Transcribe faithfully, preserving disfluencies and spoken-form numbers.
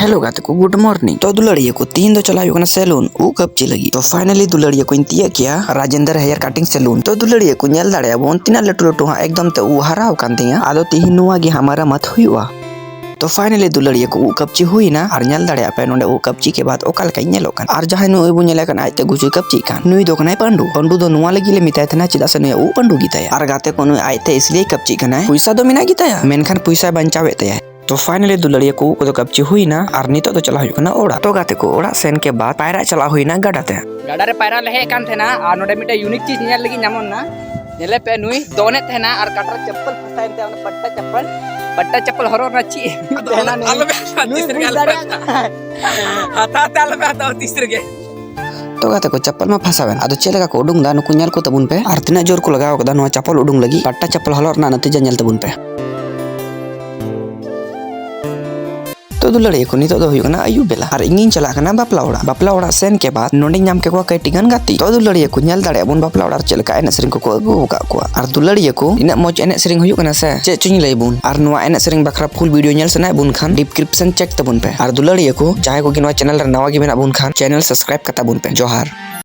Hello ᱜᱟᱛᱮ ᱠᱚ, good morning. ᱛᱚ ᱫᱩᱞᱟᱹᱲᱤᱭᱟᱹ ᱠᱚ, ᱛᱤᱦᱤᱧ ᱫᱚ ᱪᱟᱞᱟᱜ ᱦᱩᱭᱩᱜ ᱠᱟᱱᱟ salon ᱩᱵ ᱠᱟᱹᱯᱪᱤ ᱞᱟᱹᱜᱤᱫ᱾ ᱛᱚ finally ᱫᱩᱞᱟᱹᱲᱤᱭᱟᱹ ᱠᱚᱧ ᱛᱤᱭᱟᱹᱜ ᱠᱮᱭᱟ ᱨᱟᱡᱮᱱᱫᱨ hair cutting salon᱾ ᱛᱚ ᱫᱩᱞᱟᱹᱲᱤᱭᱟᱹ ᱠᱚ, ᱧᱮᱞ ᱫᱟᱲᱮᱭᱟᱜᱼᱟ ᱵᱚᱱ ᱛᱤᱱᱟᱹᱜ ᱞᱟᱹᱴᱩ ᱞᱟᱹᱴᱩ ᱦᱟᱸᱜ ᱮᱠᱫᱚᱢ ᱛᱮ ᱩᱵ ᱦᱟᱨᱟ ᱟᱠᱟᱱ ᱛᱤᱧᱟ᱾ ᱟᱫᱚ ᱛᱤᱦᱤᱧ ᱱᱚᱣᱟ ᱜᱮ ᱦᱟᱸᱜ ᱢᱟᱨᱟᱢᱟᱛ ᱦᱩᱭᱩᱜᱼᱟ᱾ ᱛᱚ finally ᱫᱩᱞᱟᱹᱲᱤᱭᱟᱹ ᱠᱚ, ᱩᱵ ᱠᱟᱹᱯᱪᱤ ᱦᱩᱭᱱᱟ ᱟᱨ ᱧᱮᱞ ᱫᱟᱲᱮᱭᱟᱜ ᱯᱮ ᱱᱚᱰᱮ ᱩᱵ ᱠᱟᱹᱯᱪᱤ ᱠᱮ ᱵᱟᱫ ᱚᱠᱟ ᱞᱮᱠᱟᱧ ᱧᱮᱞᱚᱜ ᱠᱟᱱᱟ᱾ ᱟᱨ ᱡᱟᱦᱟᱸᱭ ᱱᱩᱭ ᱵᱚᱱ ᱧᱮᱞᱮ ᱠᱟᱱ ᱟᱡᱛᱮ ᱜᱩᱪᱩᱭ ᱠᱟᱹᱯᱪᱤᱜ ᱠᱟᱱ, ᱱᱩᱭ ᱫᱚ ᱠᱟᱱᱟᱭ ᱯᱟᱹᱰᱩ᱾ ᱯᱟᱹᱰᱩ ᱫᱚ ᱱᱚᱣᱟ ᱞᱟᱹᱜᱤᱫ ᱞᱮ ᱢᱮᱛᱟᱭ ᱛᱟᱦᱮᱱᱟ ᱪᱮᱫᱟᱜ ᱥᱮ ᱱᱩᱭᱟᱜ ᱩᱵ ᱯᱟᱹᱰᱩ ᱜᱮᱛᱟᱭᱟ᱾ ᱟᱨ ᱜᱟᱛᱮ ᱠᱚ, ᱱᱩᱭ ᱟᱡᱛᱮ ᱤᱥᱞᱤᱭᱮ ᱠᱟᱹᱯᱪᱤᱜ ᱠᱟᱱᱟᱭ, ᱯᱚᱭᱥᱟ ᱫᱚ ᱢᱮᱱᱟᱜ ᱜᱮᱛᱟᱭᱟ, ᱢᱮᱱᱠᱷᱟᱱ ᱯᱚᱭᱥᱟᱭ ᱵᱟᱧᱪᱟᱣᱮᱫ ᱛᱟᱭᱟᱭ᱾ ᱛᱚ finally ᱫᱩᱞᱟᱹᱲᱤᱭᱟᱹ ᱠᱚ, ᱩᱵ ᱠᱚᱫᱚ ᱠᱟᱹᱯᱪᱤ ᱦᱩᱭᱱᱟ ᱟᱨ ᱱᱤᱛᱚᱜ ᱫᱚ ᱪᱟᱞᱟᱜ ᱦᱩᱭᱩᱜ ᱠᱟᱱᱟ ᱚᱲᱟᱜ᱾ ᱛᱚ ᱜᱟᱛᱮ ᱠᱚ, ᱚᱲᱟᱜ ᱥᱮᱱ ᱠᱮ ᱵᱟᱫ ᱯᱟᱭᱨᱟ ᱪᱟᱞᱟᱜ ᱦᱩᱭᱱᱟ ᱜᱟᱰᱟ ᱛᱮ᱾ ᱜᱟᱰᱟ ᱨᱮ ᱯᱟᱭᱨᱟ ᱞᱮ ᱦᱮᱡ ᱠᱟᱱ ᱛᱟᱦᱮᱱᱟ ᱟᱨ ᱱᱚᱰᱮ ᱢᱤᱫᱴᱮᱡ unique ᱪᱤᱡᱽ ᱧᱮᱞ ᱞᱟᱹᱜᱤᱫ ᱧᱟᱢᱚᱜ ᱱᱟ᱾ ᱧᱮᱞᱮ ᱯᱮ, ᱱᱩᱭ ᱫᱚᱱᱮᱫ ᱛᱟᱦᱮᱱᱟ ᱟᱨ ᱠᱟᱴᱟ ᱨᱮ ᱪᱟᱯᱯᱟᱞ ᱯᱷᱟᱥᱟᱭᱮᱱ ᱛᱟᱭᱟ, ᱚᱱᱟ ᱯᱟᱴᱴᱟ ᱪᱟᱯᱯᱟᱞ, ᱯᱟᱴᱴᱟ ᱪᱟᱯᱯᱟᱞ ᱦᱚᱨᱚᱜ ᱨᱮᱱᱟᱜ ᱪᱮᱫ ᱟᱫᱚ ᱛᱟᱦᱮᱱᱟ ᱟᱞᱚ-, ᱱᱩᱭ? ᱟᱞᱚᱯᱮ ᱦᱟᱛᱟᱣᱟ, ᱱᱩᱭ ᱛᱤᱥ ᱵᱩᱡᱽ ᱨᱮᱜᱮ ᱟᱞᱚᱯᱮ ᱫᱟᱲᱮᱭᱟᱜ ᱦᱟᱛᱟᱣᱟ᱾ ᱠᱟᱱᱟ᱾ ᱦᱟᱛᱟᱣ ᱛᱮ ᱟᱞᱚᱯᱮ ᱦᱟᱛᱟᱣᱟ ᱛᱤᱥ ᱨᱮᱜᱮ᱾ ᱛᱚ ᱜᱟᱛᱮ ᱠᱚ, ᱪᱟᱯᱯᱟᱞ ᱢᱟ ᱯᱷᱟᱥᱟᱣᱮᱱ, ᱟᱫᱚ ᱪᱮᱫ ᱞᱮᱠᱟ ᱠᱚ ᱩᱰᱩᱝ ᱫᱟ ᱱᱩᱠᱩ ᱧᱮᱞ ᱠᱚ ᱛᱟᱵᱚᱱ ᱯᱮ ᱟᱨ ᱛᱤᱱᱟᱹᱜ ᱡᱳᱨ ᱠᱚ ᱞᱟᱜᱟᱣ ᱠᱟᱫᱟ ᱱᱚᱣᱟ ᱪᱟᱯᱯᱟᱞ ᱩᱰᱩᱝ ᱞᱟᱹᱜᱤᱫ᱾ ᱯᱟᱴᱴᱟ ᱪᱟᱯᱯᱟᱞ ᱦᱚᱞᱚᱜ ᱨᱮᱱᱟᱜ ᱱᱟᱛᱤᱡᱟ ᱧᱮᱞ ᱛᱟᱵᱚᱱ ᱯᱮ᱾ ᱛᱚ ᱫᱩᱞᱟᱹᱲᱤᱭᱟᱹ ᱠᱚ, ᱱᱤᱛᱚᱜ ᱫᱚ ᱦᱩᱭᱩᱜ ᱠᱟᱱᱟ ᱟᱹᱭᱩᱵ ᱵᱮᱞᱟ ᱟᱨ ᱤᱧᱤᱧ ᱪᱟᱞᱟᱜ ᱠᱟᱱᱟ ᱵᱟᱯᱞᱟ ᱚᱲᱟᱜ᱾ ᱵᱟᱯᱞᱟ ᱚᱲᱟᱜ ᱥᱮᱱ ᱠᱮ ᱵᱟᱫ ᱱᱚᱸᱰᱮᱧ ᱧᱟᱢ ᱠᱮᱫ ᱠᱚᱣᱟ ᱠᱟᱹᱴᱤᱡ ᱜᱟᱱ ᱜᱟᱛᱮ᱾ ᱛᱚ ᱫᱩᱞᱟᱹᱲᱤᱭᱟᱹ ᱠᱚ, ᱧᱮᱞ ᱫᱟᱲᱮᱭᱟᱜ ᱵᱚᱱ ᱵᱟᱯᱞᱟ ᱚᱲᱟᱜ ᱨᱮ ᱪᱮᱫ ᱞᱮᱠᱟ ᱮᱱᱮᱡ ᱥᱮᱨᱮᱧ ᱠᱚᱠᱚ ᱟᱹᱜᱩ ᱟᱠᱟᱫ ᱠᱚᱣᱟ᱾ ᱟᱨ ᱫᱩᱞᱟᱹᱲᱤᱭᱟᱹ ᱠᱚ, ᱤᱱᱟᱹᱜ ᱢᱚᱡᱽ ᱮᱱᱮᱡ ᱥᱮᱨᱮᱧ ᱦᱩᱭᱩᱜ ᱠᱟᱱᱟ ᱥᱮ, ᱪᱮᱫ ᱪᱚᱧ ᱞᱟᱹᱭ ᱵᱚᱱ᱾ ᱟᱨ ᱱᱚᱣᱟ ᱮᱱᱮᱡ ᱥᱮᱨᱮᱧ ᱵᱟᱠᱷᱨᱟ full video ᱧᱮᱞ ᱥᱟᱱᱟᱭᱮᱫ ᱵᱚᱱ ᱠᱷᱟᱱ description check ᱛᱟᱵᱚᱱ ᱯᱮ᱾ ᱟᱨ ᱫᱩᱞᱟᱹᱲᱤᱭᱟᱹ ᱠᱚ, ᱡᱟᱦᱟᱸᱭ ᱠᱚᱜᱮ ᱱᱚᱣᱟ channel ᱨᱮ ᱱᱟᱣᱟ ᱜᱮ ᱢᱮᱱᱟᱜ ᱵᱚᱱ ᱠᱷᱟᱱ channel subscribe ᱠᱟᱛᱟ ᱵᱚᱱ ᱯᱮ᱾ ᱡᱚᱦᱟᱨ᱾